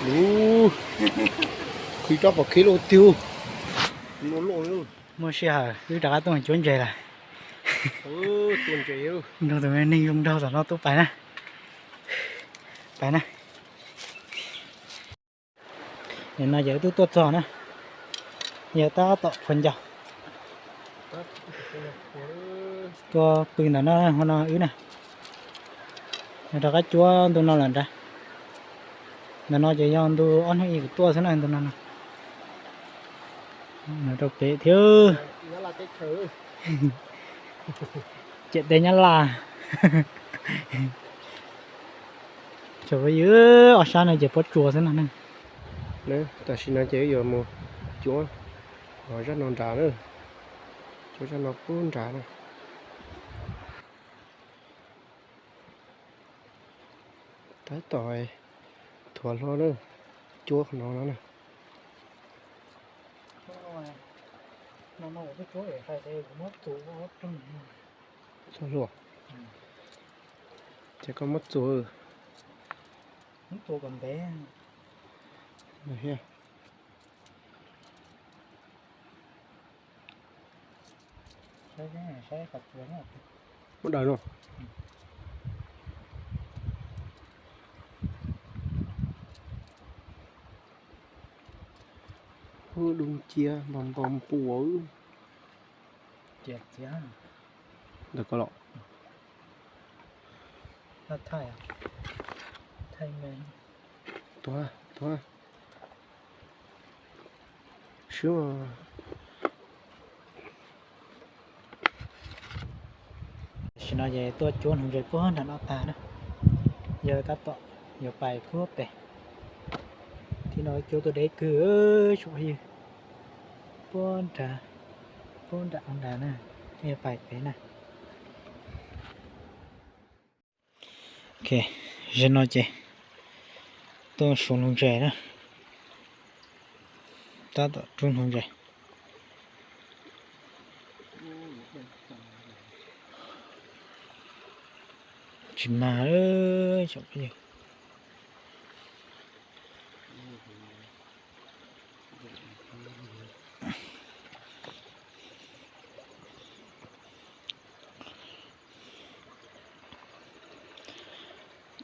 Ub, khwv rab phom khib loj tiag. Muaj sij hawm wb rov qab tuaj cuab ntses lawm. Nrog tus me neeg zoo nraug tom no tuaj pais na. Pais na. Nim no ces wb twb tuaj txog na, yog tab tom qhuav ncauj. Tuaj pw ntawm no, hmo no wb na, yog rov qab cuab ntu no lawm nrad. Ntawm no ces yog ntu ob hnub ib kuv tuaj xwb na, ntu no no. Rau pem thiab. Ciam teb Nyab Laj. Cov phooj ywg, ob sab no ces pob tsuas xwb no ne. Tam sim no ces wb yuav mus cuab zaj no nrad na, cuab zaj no pub nrad na. Tab tom thuav hlo na, cuab qhov no no na. Txhob hluas, ces koj muab txuas. Muab daws no. Hu dub nciab npau npau npua. Ntawm ko los. Tuag, tuag. Swb. Tam sim no ces tuaj cuab hneev ntses puag nram no tag na, yog tab tom yuav pais puag pem. Thaum no cuab tuaj deb kawg, tsoom phooj ywg, puag nrad, puag nram ub nrad na, yog pais pem na. Ok, zaum no ces tuaj suav hneev ntses na, tab tom rub hneev ntses. Tsis mag, tsoom phooj ywg.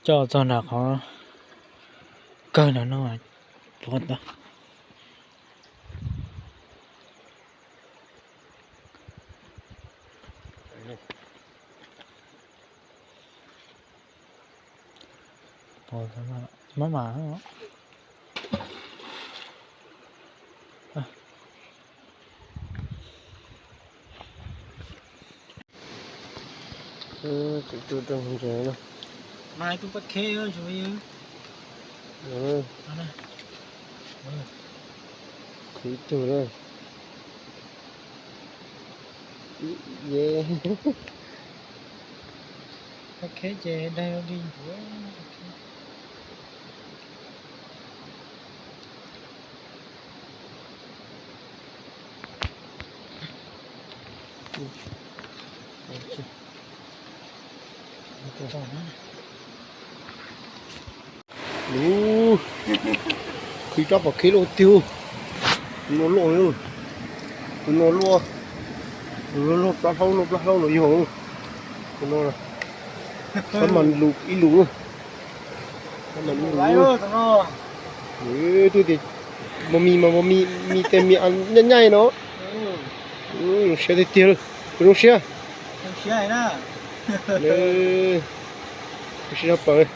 Coj txog nram qhov kawg nram no puas tau. Mab mam. Tseem tug rooj ntses no. Mas tus paj kheb, khwv tug na. Ye, paj kheb ces daig li ncuav. Ub, khwv rab phom khib loj tiag. Tus no loj, tus no luaj, tus no luaj plab hlaub, luaj plab hlaub los yog. Tus no, tab mas lus ib lus, tab mas ib lus. Twb tias mos mis mas mos mis, mis tes mis nyaij nyaij no. Zoo siab tiag tiag, zoo siab. Zoo siab tshaj plaws.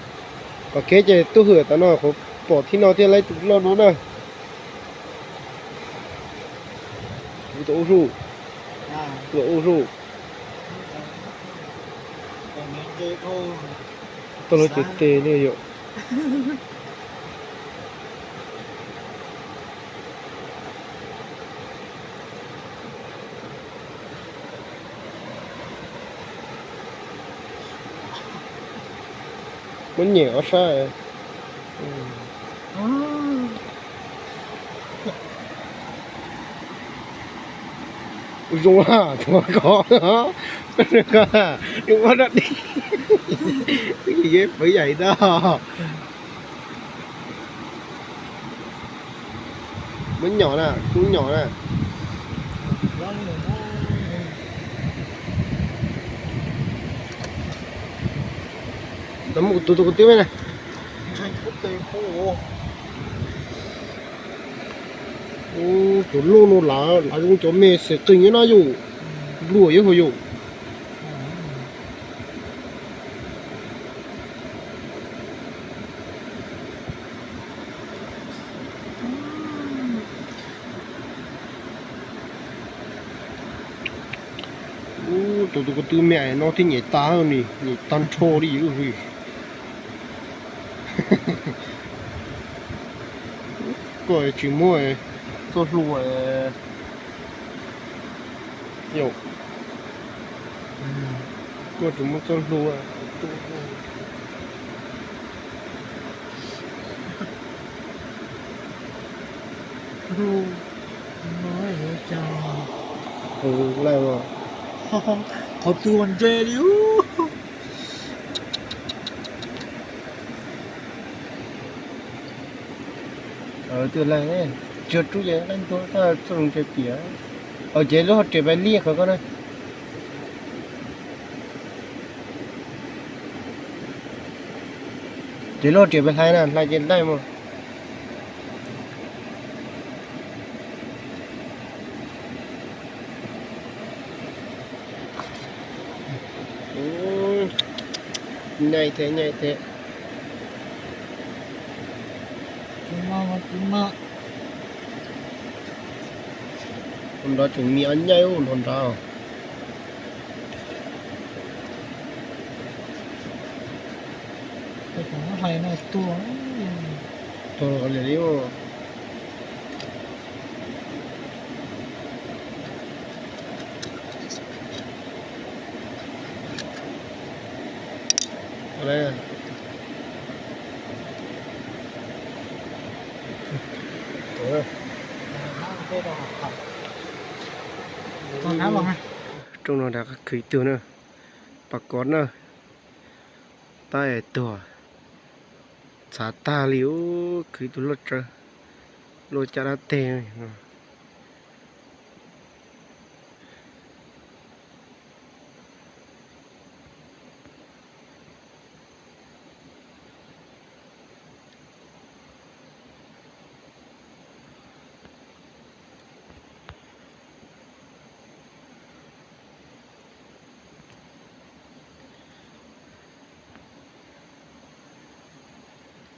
Pom kev ces tuaj hwm tas no, qhov pom thib no thiaj laib tus loj no na. Kuv tau ub zuj, tau ub zuj. Tau lub cev tes li yom. Muab nyem ob sab. Ua zoo a, tus ko, ua dog dig, pawv yaim tag. Nyom na, kub nyom na. Los mus kuv tus tus kuv twb me na. Ub, cov loj no lav, lav zoo cov me xeem qees nyob no yus, npluas yuav hauv yus. Ub, tus tus kuv twb me no thiab nyem tag ni, nyem tag nrho li. Koj tsis muab txoj hlua, yom, koj tsis muab txoj hlua. Qhov twg mas ntse li. Twb laig, tsis rub ces laig ntua, txoj zoo ntse tiag. Ces lub hauv riam pais liaj qhov ko na. Ces lub hauv riam pais hlais na, hlais ces laig mus. Nyais thiab, nyais thiab. Hauv nrad tseem mis ob nyais ub, hauv nrad. Tuag li li. Rooj no nrad khwv ib tug na, pas kov na, tab tuag, txhav tag li ub, khwv ib tug luaj tsawv, luaj caj dab teg.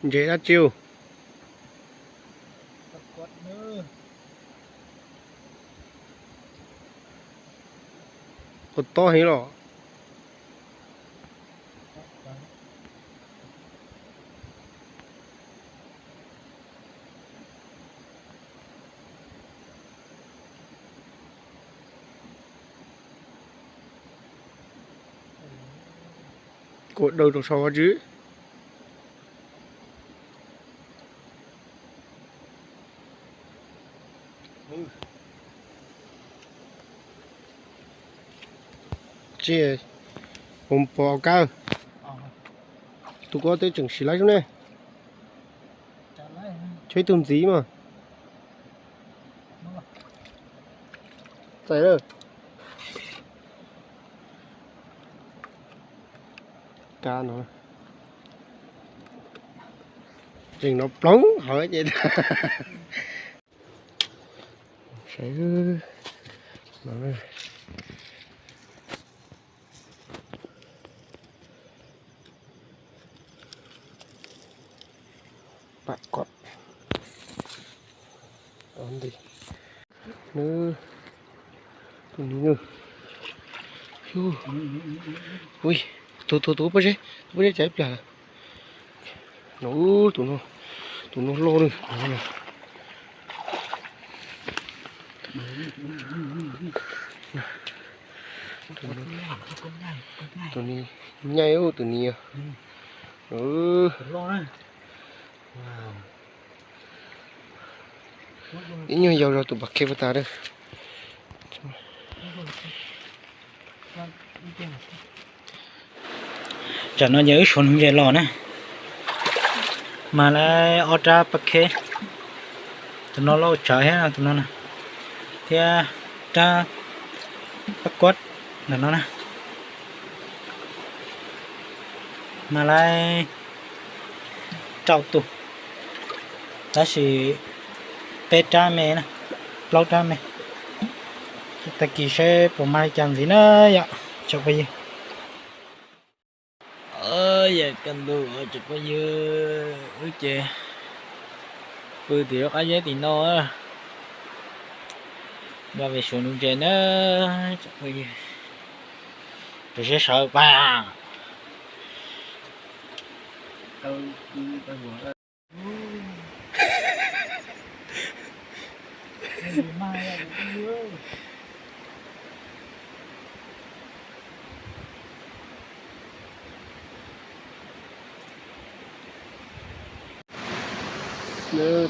Ntses dab tsi? Ua tob heev los. Kua daw rau sau hauv tsis. Tsis, pom kab. Tus ko twb tseem siv laib sub ne. Tshuav ib tug ntxiv mas. Txais lawm. Kab no, zeem no ploog hauv ces. Pam kod. Tus ni, tus tus tus pob zeb, tus pob zeb cas ib plag lawm. No, tus no, tus no loj na. Tus ni nyais tus ni. Ib nyuag yau zog tus pas kheb puas tas lawm. Tsam no ces wb suav hnuv ntses los na, mas lawv ob rab pas kheb, Tus no lauj, tsawv thiab tus no na, thiab rab pab kuab ntawm no na. Mas lawv rau tus, tab sis peb rab me na, plaub rab me. Tag kis saib puas mag li cas ntxiv na yom tsoom phooj ywg. Yog kaj ntug tsoom phooj ywg, wb ces pw tim lub qab zeb tim no, nqa ve suav nuv ntses na tsoom phooj ywg. Rau siab sawv pag.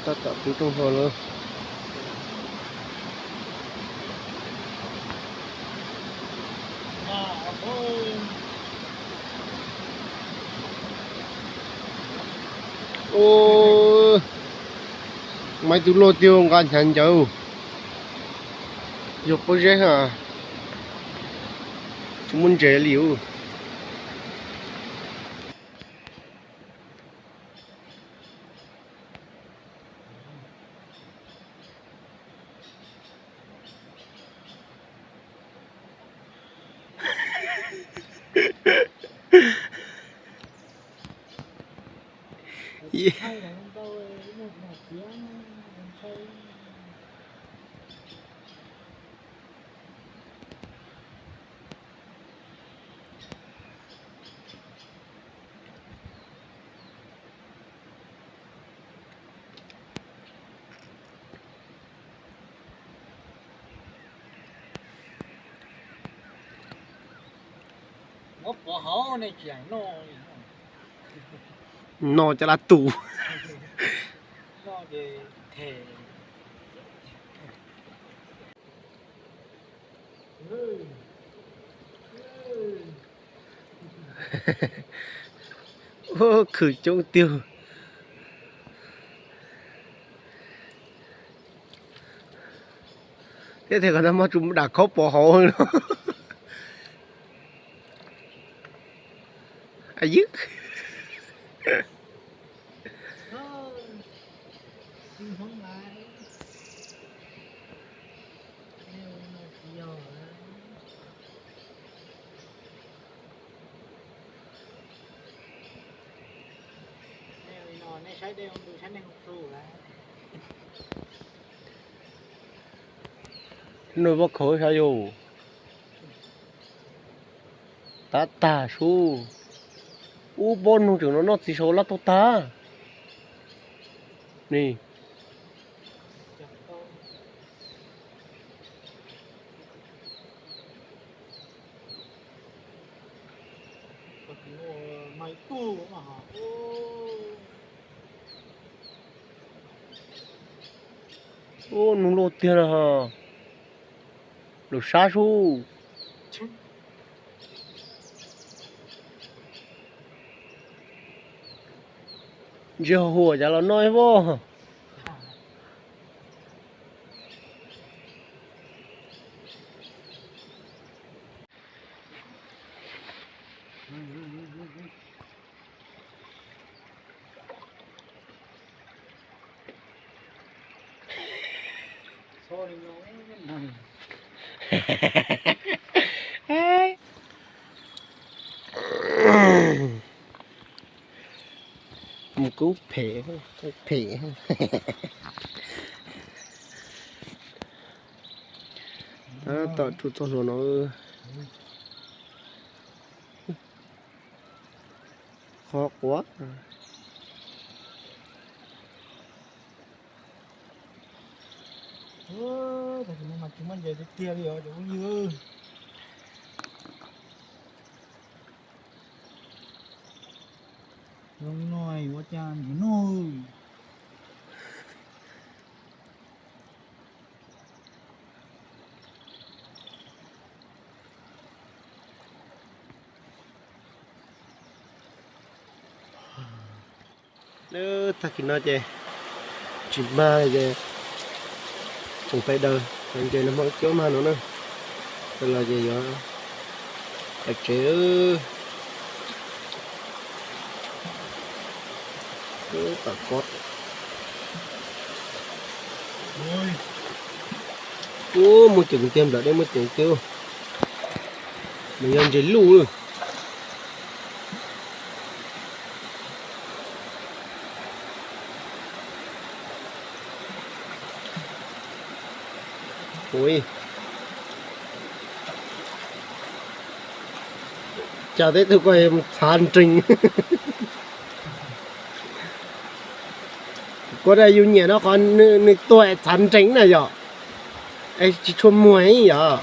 Tab tom pw rooj hlo lawm. Ub, mas ib tug loj tiag nqa hnyav ncawv. Yog pob zeb ha, tsis muaj ntses li ub. Muab pov hauv nej tsis noj. Noj cov laj tus. Noj ces them. Ub, khwv coob tiag. Thiab tias kom tau muab tsum dam khob pov hauv no. Aib, Noj pob khaub xyov yus. Tab tag sub. Ub, pob noog tseem no noj txiv saud laj tuaj tag. Ni. Ub, noog loj tiag na. Lus sab sub. Ntsia huam cas los noj ib voj. Mus kub phem, phem. Tab tom rau txoj hlua no. Qhov quav. Tam sim no mas tsis muaj ntses tiag tiag li os cov phooj ywg. Zoo no yuav cas ntses noj. Tag kis no ces tsis mag li ces Tseem pais daws, pais ntses nag hmo cuab mag no na, los ces yuav pais tsev. Tam kob, ub, muaj ceem tiag, nplawm dej muaj ceem tiag, nws yog ntses luj. Ui, cas teb tug ko txhav nrees. Kuv tias yus nyiam no qhov nws tuag txhav nrees na yom, es tsis tshua muag yom.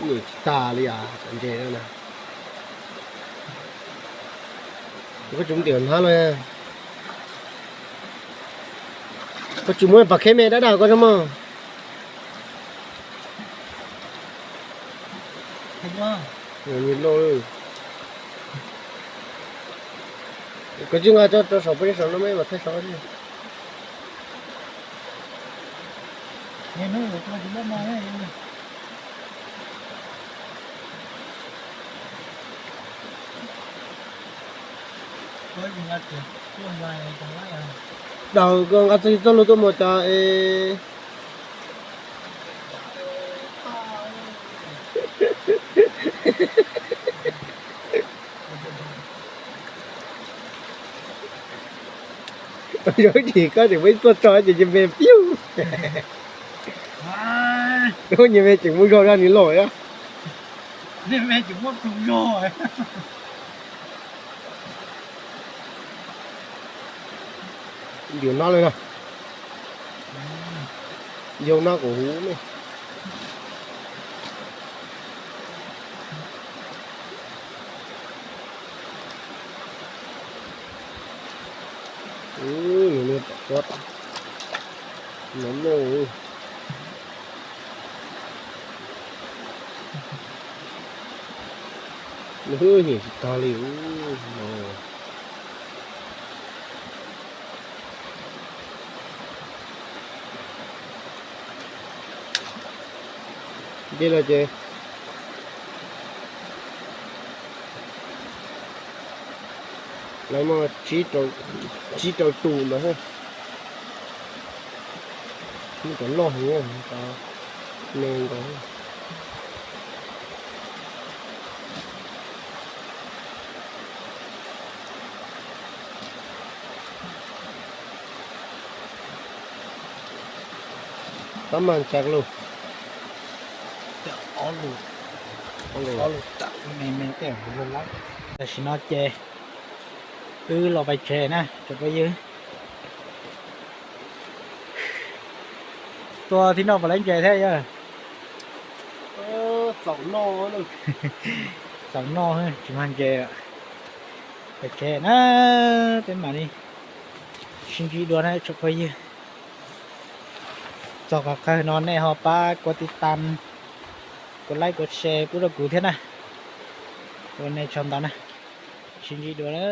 Nyiam tsis tag li os, cov ntses no na. Koj tsis muab ntim hnab los, koj tsis muab pas kheb me dab dab koj tso mog. Koj tsis nqa tso rau saum, peb saum no me mas thaij saum. Daws koj nqa txoj lus tuaj mus cov es. Yog ib chim koj tseem muaj ib txoj tso ces nyias me piug. Nyias me tseem muaj zog zog nws lawm. Yus no li no, yus no kuv huv ne. Nws niag pom pob no no. Nws nyiam tsis tag li no. Ntej no ces lawv muaj tsib rau tus ntawd, muaj cov loj heev, cov me nkaus. Tab mas ntsa lug, ob lus, ob lus, me me tej lug lawm. Tam sim no ces wb los pais tsev na tsoom phooj ywg. Tuaj thib no puas laib ntses thiab yog? Txaus noj, tsis mag ntses. Pais tsev na, peb mam li sib ntsib dua na tsoom phooj ywg. Txog qhov kawg no nej ho pab kuv tiv tam, kuv like, kuv share pub rau kuv thiab na. Ua nej tsaug ntau na, sib ntsib dua na.